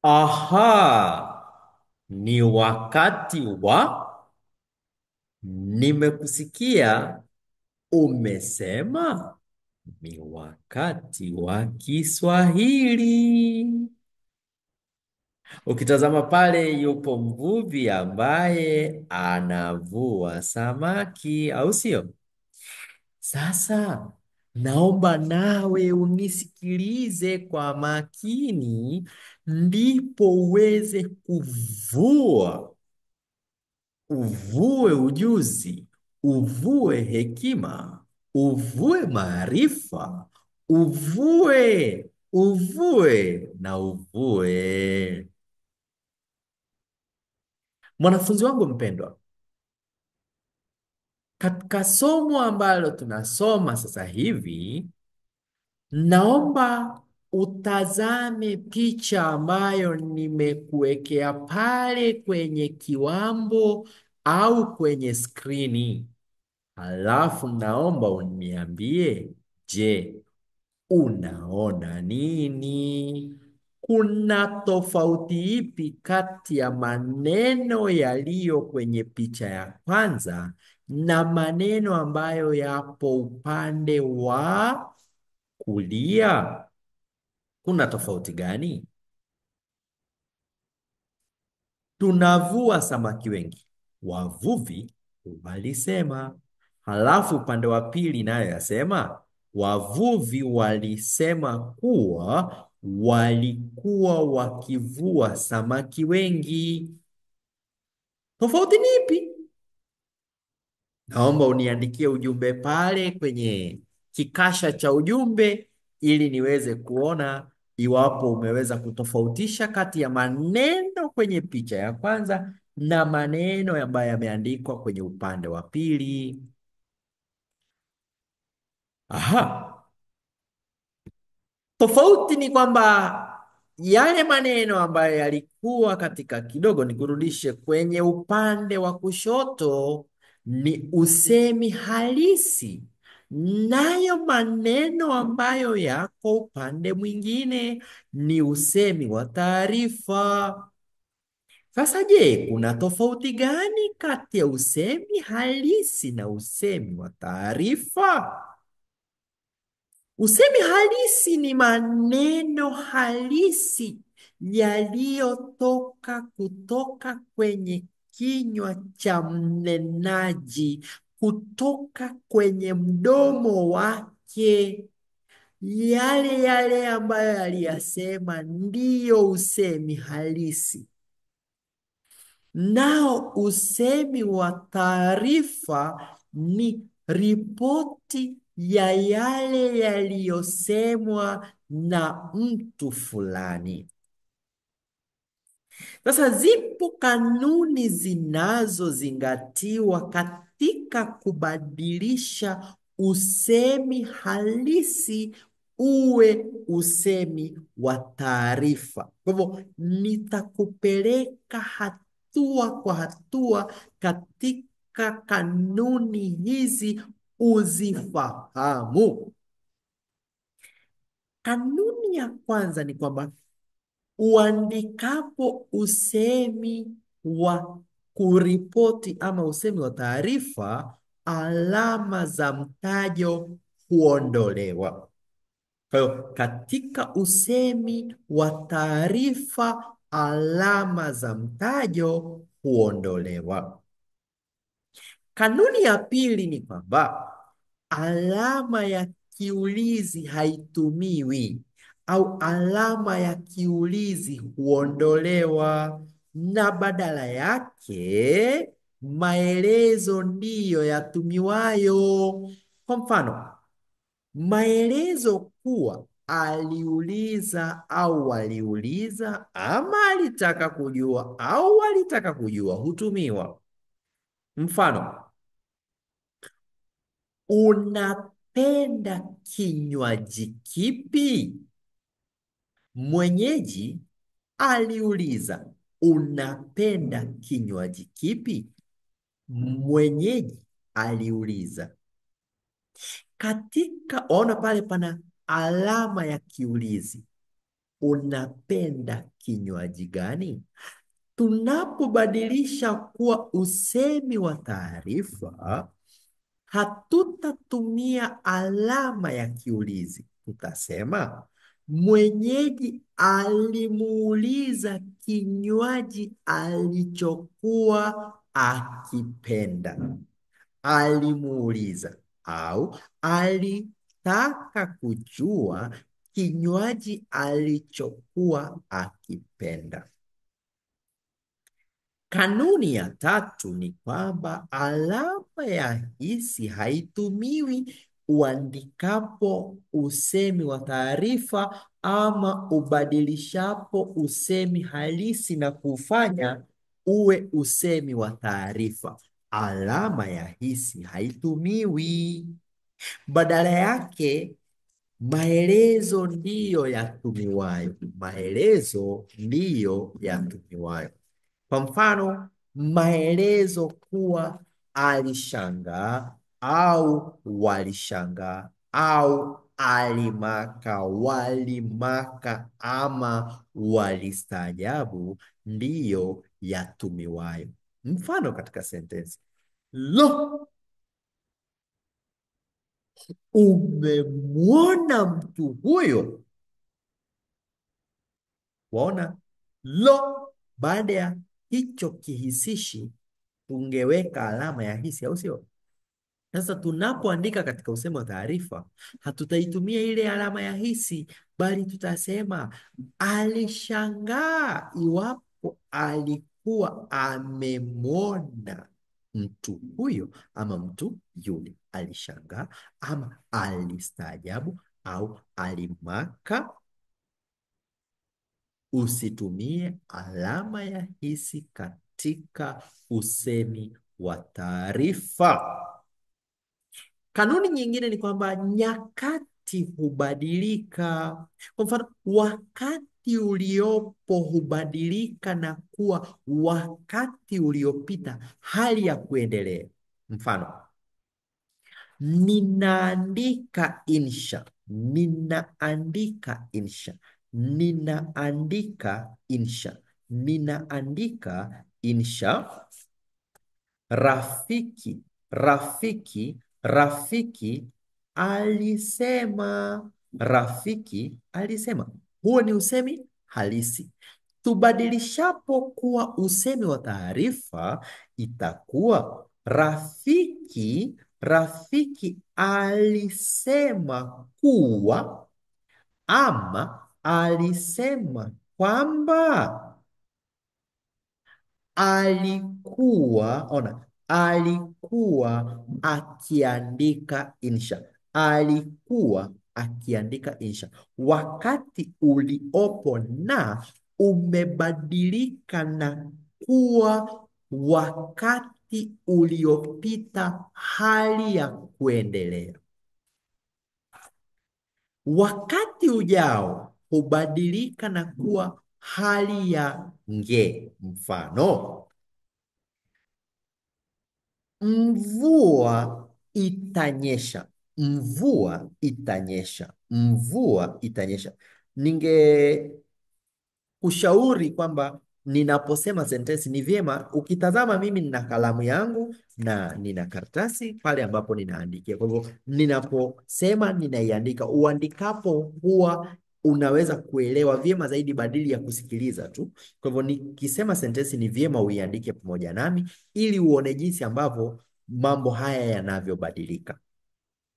Aha, ni wakati wa nimekusikia umesema ni wakati wa Kiswahili. Ukitazama pale yupo mvuvi ambaye anavua samaki, au sio? Sasa naomba nawe unisikilize kwa makini, ndipo uweze kuvua, uvue ujuzi, uvue hekima, uvue maarifa, uvue, uvue na uvue. Mwanafunzi wangu mpendwa, katika somo ambalo tunasoma sasa hivi, naomba utazame picha ambayo nimekuwekea pale kwenye kiwambo au kwenye skrini. Halafu naomba uniambie, je, unaona nini? Kuna tofauti ipi kati ya maneno yaliyo kwenye picha ya kwanza na maneno ambayo yapo upande wa kulia? Kuna tofauti gani? Tunavua samaki wengi, wavuvi walisema. Halafu upande wa pili nayo yasema wavuvi walisema kuwa walikuwa wakivua samaki wengi. Tofauti ni ipi? Naomba uniandikie ujumbe pale kwenye kikasha cha ujumbe ili niweze kuona iwapo umeweza kutofautisha kati ya maneno kwenye picha ya kwanza na maneno ambayo yameandikwa kwenye upande wa pili. Aha. Tofauti ni kwamba yale maneno ambayo yalikuwa katika, kidogo nikurudishe kwenye upande wa kushoto, ni usemi halisi, nayo maneno ambayo yako upande mwingine ni usemi wa taarifa. Sasa je, kuna tofauti gani kati ya usemi halisi na usemi wa taarifa? Usemi halisi ni maneno halisi yaliyotoka kutoka kwenye kinywa cha mnenaji, kutoka kwenye mdomo wake. Yale yale ambayo aliyasema ndiyo usemi halisi. Nao usemi wa taarifa ni ripoti ya yale yaliyosemwa na mtu fulani. Sasa zipo kanuni zinazozingatiwa katika kubadilisha usemi halisi uwe usemi wa taarifa. Kwa hivyo nitakupeleka hatua kwa hatua katika kanuni hizi uzifahamu. Kanuni ya kwanza ni kwamba uandikapo usemi wa kuripoti ama usemi wa taarifa, alama za mtajo huondolewa. Kwa hiyo katika usemi wa taarifa, alama za mtajo huondolewa. Kanuni ya pili ni kwamba alama ya kiulizi haitumiwi au alama ya kiulizi huondolewa na badala yake maelezo ndiyo yatumiwayo. Kwa mfano, maelezo kuwa aliuliza au waliuliza ama alitaka kujua au walitaka kujua hutumiwa. Mfano, unapenda kinywaji kipi? Mwenyeji aliuliza, unapenda kinywaji kipi? Mwenyeji aliuliza. Katika, ona pale pana alama ya kiulizi. Unapenda kinywaji gani? Tunapobadilisha kuwa usemi wa taarifa, hatutatumia alama ya kiulizi. Tutasema mwenyeji alimuuliza kinywaji alichokuwa akipenda. Alimuuliza au alitaka kujua kinywaji alichokuwa akipenda. Kanuni ya tatu ni kwamba alama ya hisi haitumiwi uandikapo usemi wa taarifa ama ubadilishapo usemi halisi na kufanya uwe usemi wa taarifa. Alama ya hisi haitumiwi. Badala yake, maelezo ndiyo yatumiwayo. Maelezo ndiyo yatumiwayo. Kwa mfano, maelezo kuwa alishangaa au walishangaa au alimaka, walimaka ama walistaajabu ndiyo yatumiwayo. Mfano katika sentensi: lo, umemwona mtu huyo? Waona, lo, baada ya hicho kihisishi tungeweka alama ya hisi, au sio? Sasa tunapoandika katika usemi wa taarifa, hatutaitumia ile alama ya hisi, bali tutasema alishangaa iwapo alikuwa amemwona mtu huyo ama mtu yule. Alishangaa ama alistaajabu au alimaka. Usitumie alama ya hisi katika usemi wa taarifa. Kanuni nyingine ni kwamba nyakati hubadilika. Kwa mfano, wakati uliopo hubadilika na kuwa wakati uliopita, hali ya kuendelea. Mfano, ninaandika insha, ninaandika insha, ninaandika insha, ninaandika insha. Rafiki, rafiki, rafiki alisema, rafiki alisema. Huo ni usemi halisi. Tubadilishapo kuwa usemi wa taarifa, itakuwa rafiki, rafiki alisema kuwa ama alisema kwamba alikuwa, ona, alikuwa akiandika insha, alikuwa akiandika insha. Wakati uliopo na umebadilika na kuwa wakati uliopita, hali ya kuendelea. Wakati ujao hubadilika na kuwa hali ya nge. Mfano, mvua itanyesha, mvua itanyesha, mvua itanyesha. Ningekushauri kwamba ninaposema sentensi ni vyema ukitazama, mimi nina kalamu yangu na nina karatasi pale ambapo ninaandikia. Kwa hivyo ninaposema ninaiandika. Uandikapo huwa unaweza kuelewa vyema zaidi badili ya kusikiliza tu. Kwa hivyo nikisema sentensi ni vyema uiandike pamoja nami ili uone jinsi ambavyo mambo haya yanavyobadilika.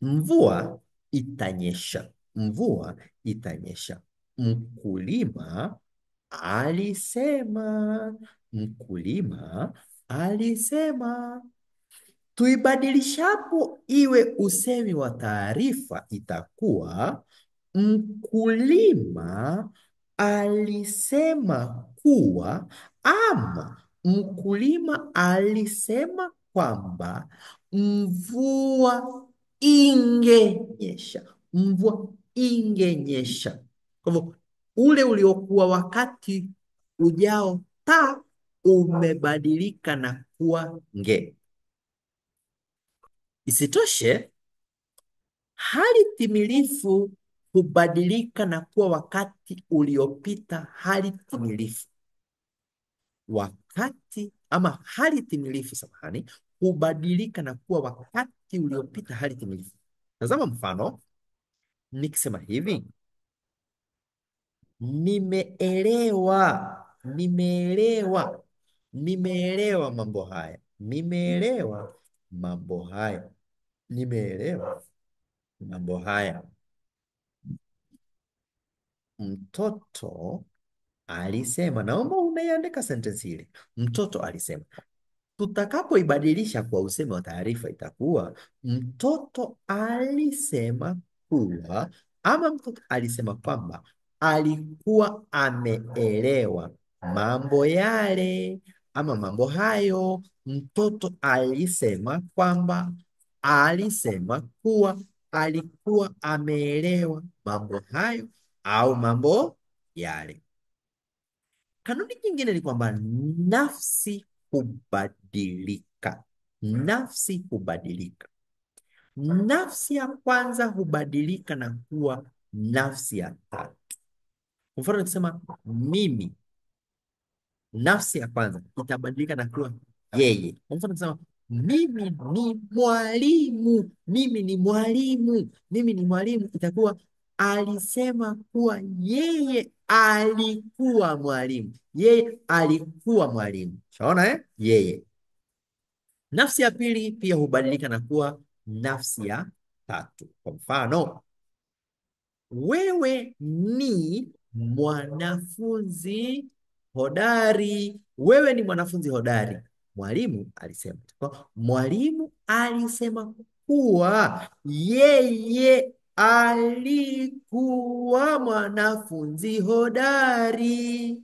Mvua itanyesha, mvua itanyesha. Mkulima alisema, mkulima alisema. Tuibadilishapo iwe usemi wa taarifa itakuwa mkulima alisema kuwa ama mkulima alisema kwamba mvua ingenyesha, mvua ingenyesha. Kwa hivyo ule uliokuwa wakati ujao ta umebadilika na kuwa nge. Isitoshe, hali timilifu hubadilika na kuwa wakati uliopita hali timilifu. Wakati ama hali timilifu, samahani, hubadilika na kuwa wakati uliopita hali timilifu. Tazama mfano, nikisema hivi: nimeelewa, nimeelewa, nimeelewa mambo haya, nimeelewa mambo haya, nimeelewa mambo haya. Mtoto alisema. Naomba unaiandika sentensi ile. Mtoto alisema. Tutakapoibadilisha kwa usemi wa taarifa itakuwa mtoto alisema kuwa, ama mtoto alisema kwamba alikuwa ameelewa mambo yale ama mambo hayo. Mtoto alisema kwamba, alisema kuwa alikuwa ameelewa mambo hayo au mambo yale. Kanuni nyingine ni kwamba nafsi hubadilika. Nafsi hubadilika. Nafsi ya kwanza hubadilika na kuwa nafsi ya tatu. Kwa mfano nikisema mimi, nafsi ya kwanza itabadilika na kuwa yeye. Kwa mfano nikisema mimi ni mwalimu, mimi ni mwalimu, mimi ni mwalimu, itakuwa alisema kuwa yeye alikuwa mwalimu. Yeye alikuwa mwalimu. Shaona eh? Yeye. Nafsi ya pili pia hubadilika na kuwa nafsi ya tatu. Kwa mfano, wewe ni mwanafunzi hodari. Wewe ni mwanafunzi hodari. Mwalimu alisema. Kwa mwalimu alisema kuwa yeye alikuwa mwanafunzi hodari.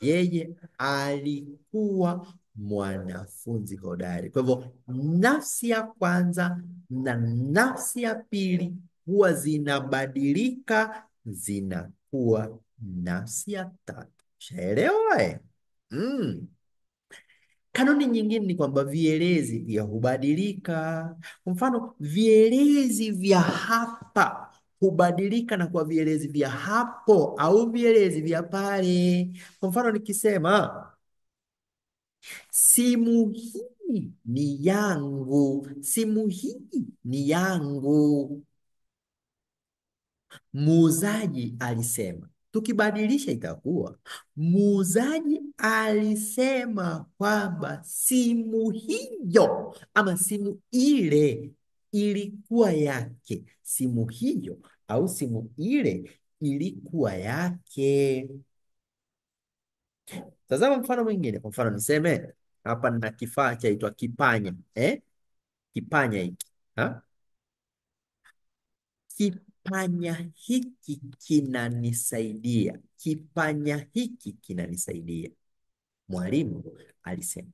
Yeye alikuwa mwanafunzi hodari. Kwa hivyo nafsi ya kwanza na nafsi ya pili huwa zinabadilika, zinakuwa nafsi ya tatu. Shaelewa eh? Kanuni nyingine ni kwamba vielezi pia hubadilika. Kwa mfano, vielezi vya hapa hubadilika na kuwa vielezi vya hapo au vielezi vya pale. Kwa mfano nikisema simu hii ni yangu, simu hii ni yangu, muuzaji alisema. Tukibadilisha itakuwa muuzaji alisema kwamba simu hiyo ama simu ile ilikuwa yake. Simu hiyo au simu ile ilikuwa yake. Tazama mfano mwingine. Kwa mfano niseme hapa nina kifaa chaitwa kipanya, eh? Kipanya hiki. Ha? Kipanya hiki kinanisaidia. Kipanya hiki kinanisaidia. Mwalimu alisema.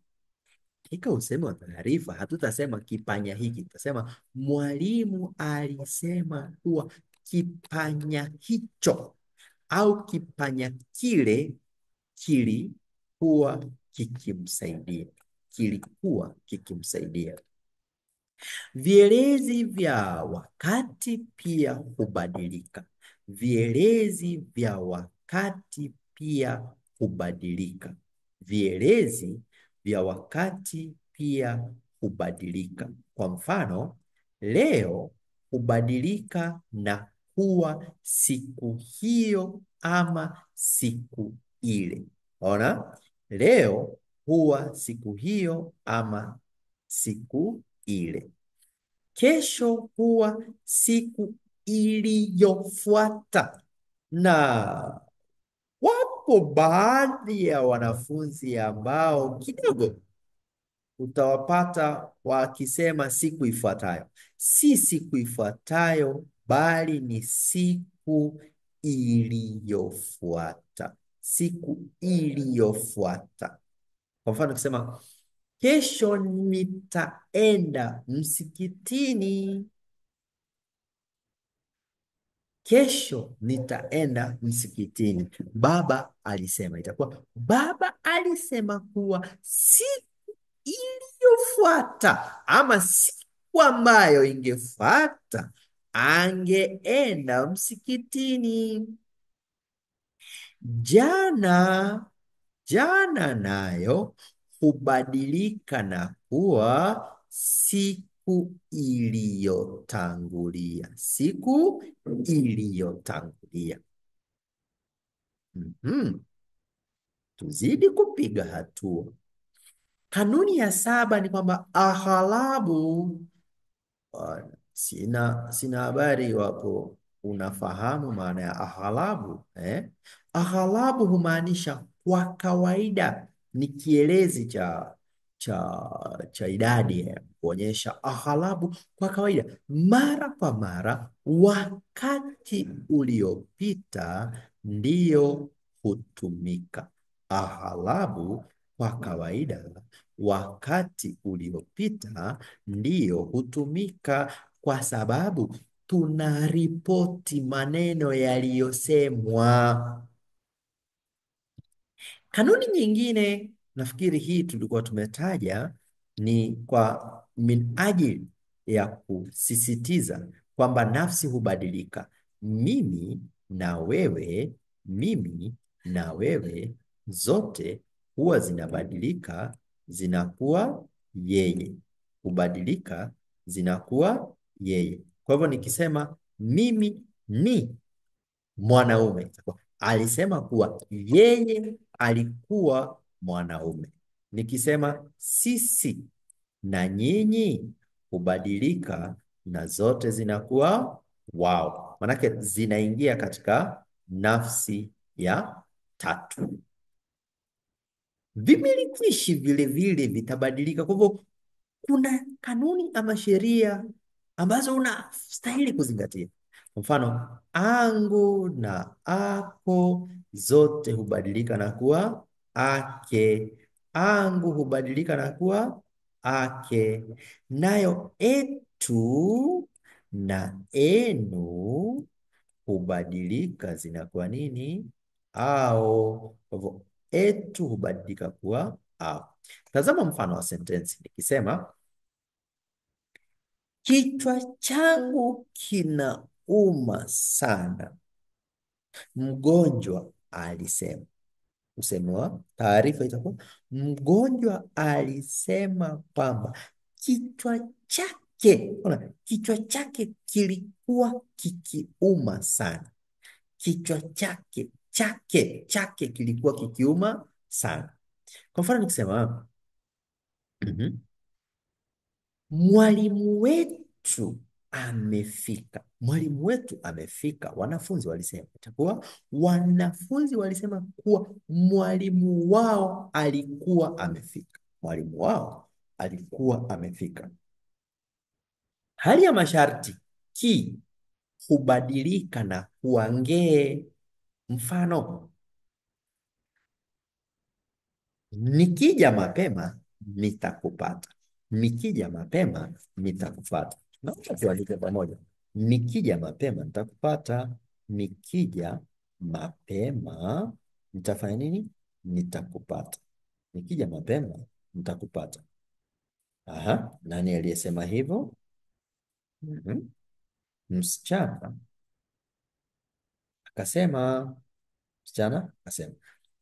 Katika usemi wa taarifa hatutasema kipanya hiki, tutasema mwalimu alisema kuwa kipanya hicho au kipanya kile kilikuwa kikimsaidia. Kilikuwa kikimsaidia. Vielezi vya wakati pia hubadilika. Vielezi vya wakati pia hubadilika. Vielezi vya wakati pia hubadilika. Kwa mfano, leo hubadilika na kuwa siku hiyo ama siku ile. Ona? Leo huwa siku hiyo ama siku ile. Kesho huwa siku iliyofuata. Na wapo baadhi ya wanafunzi ambao kidogo utawapata wakisema siku ifuatayo. Si siku ifuatayo, bali ni siku iliyofuata. Siku iliyofuata. Kwa mfano ukisema kesho nitaenda msikitini. Kesho nitaenda msikitini. Baba alisema. Itakuwa baba alisema kuwa siku iliyofuata ama siku ambayo ingefuata angeenda msikitini. Jana, jana nayo hubadilika na kuwa siku iliyotangulia. Siku iliyotangulia. Tuzidi kupiga hatua. Kanuni ya 7 ni kwamba aghalabu, sina habari iwapo unafahamu maana ya aghalabu, eh? Aghalabu humaanisha kwa kawaida, ni kielezi cha idadi, kuonyesha aghalabu kwa kawaida, mara kwa mara, wakati uliopita ndiyo hutumika. Aghalabu kwa kawaida, wakati uliopita ndiyo hutumika, kwa sababu tunaripoti maneno yaliyosemwa. Kanuni nyingine, nafikiri hii tulikuwa tumetaja, ni kwa minajili ya kusisitiza kwamba nafsi hubadilika. Mimi na wewe, mimi na wewe zote huwa zinabadilika, zinakuwa yeye. Hubadilika, zinakuwa yeye. Kwa hivyo nikisema mimi ni mwanaume, alisema kuwa yeye alikuwa mwanaume. Nikisema sisi na nyinyi, hubadilika na zote zinakuwa wao. Manake zinaingia katika nafsi ya tatu. Vimilikishi vile vile vitabadilika. Kwa hivyo kuna kanuni ama sheria ambazo unastahili kuzingatia. Kwa mfano, angu na ako zote hubadilika na kuwa ake. Angu hubadilika na kuwa ake. Nayo etu na enu hubadilika zinakuwa nini? Ao. Kwa hivyo etu hubadilika kuwa ao. Tazama mfano wa sentensi nikisema kichwa changu kinauma sana, mgonjwa alisema. Usemi wa taarifa itakuwa mgonjwa alisema kwamba kichwa chake, ona, kichwa chake kilikuwa kikiuma sana. Kichwa chake, chake, chake kilikuwa kikiuma sana. Kwa mfano nikisema mwalimu wetu amefika. Mwalimu wetu amefika. Wanafunzi walisema. Itakuwa wanafunzi walisema kuwa mwalimu wao alikuwa amefika. Mwalimu wao alikuwa amefika. Hali ya masharti ki hubadilika na kuwa ngee. Mfano, nikija mapema nitakupata. Nikija mapema nitakupata. Naomba tuandike pamoja. Nikija mapema nitakupata. Nikija mapema nitafanya nini? Nitakupata. Nikija mapema nitakupata. Aha, nani aliyesema hivyo? Msichana akasema. Msichana akasema.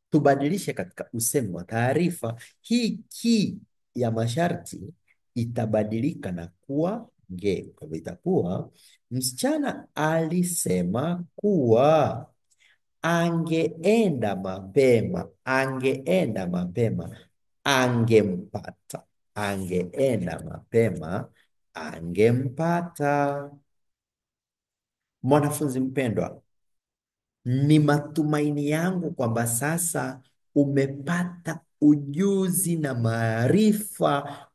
Tubadilishe katika usemi wa taarifa. Hii ki ya masharti itabadilika na kuwa nge. Kwa hivyo itakuwa msichana alisema kuwa angeenda mapema, angeenda mapema, angempata. Angeenda mapema, angempata. Mwanafunzi mpendwa, ni matumaini yangu kwamba sasa umepata ujuzi na maarifa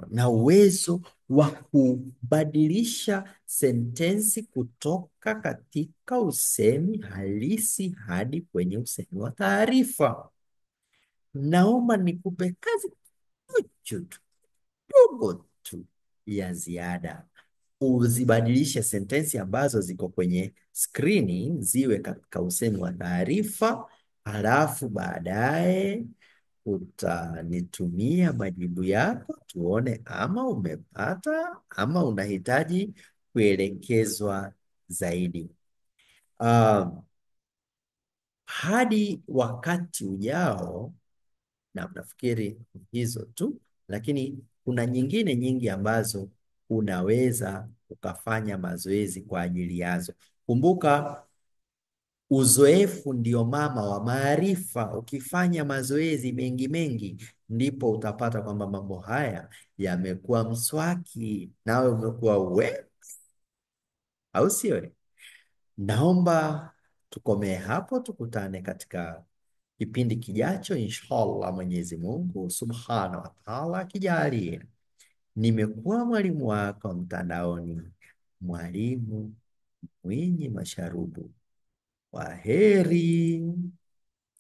na uwezo wa kubadilisha sentensi kutoka katika usemi halisi hadi kwenye usemi wa taarifa. Naomba nikupe kazi kidogo tu ya ziada. Uzibadilishe sentensi ambazo ziko kwenye skrini ziwe katika usemi wa taarifa, halafu baadaye Utanitumia majibu yako tuone ama umepata ama unahitaji kuelekezwa zaidi. Um, Hadi wakati ujao, na nafikiri hizo tu, lakini kuna nyingine nyingi ambazo unaweza ukafanya mazoezi kwa ajili yazo. Kumbuka, uzoefu ndio mama wa maarifa. Ukifanya mazoezi mengi mengi, ndipo utapata kwamba mambo haya yamekuwa mswaki, nawe umekuwa we, au sio? Naomba tukomee hapo, tukutane katika kipindi kijacho inshallah, Mwenyezi Mungu Subhanahu wa Ta'ala akijalie. Nimekuwa mwalimu wako mtandaoni, Mwalimu Mwinyi Masharubu. Kwaheri.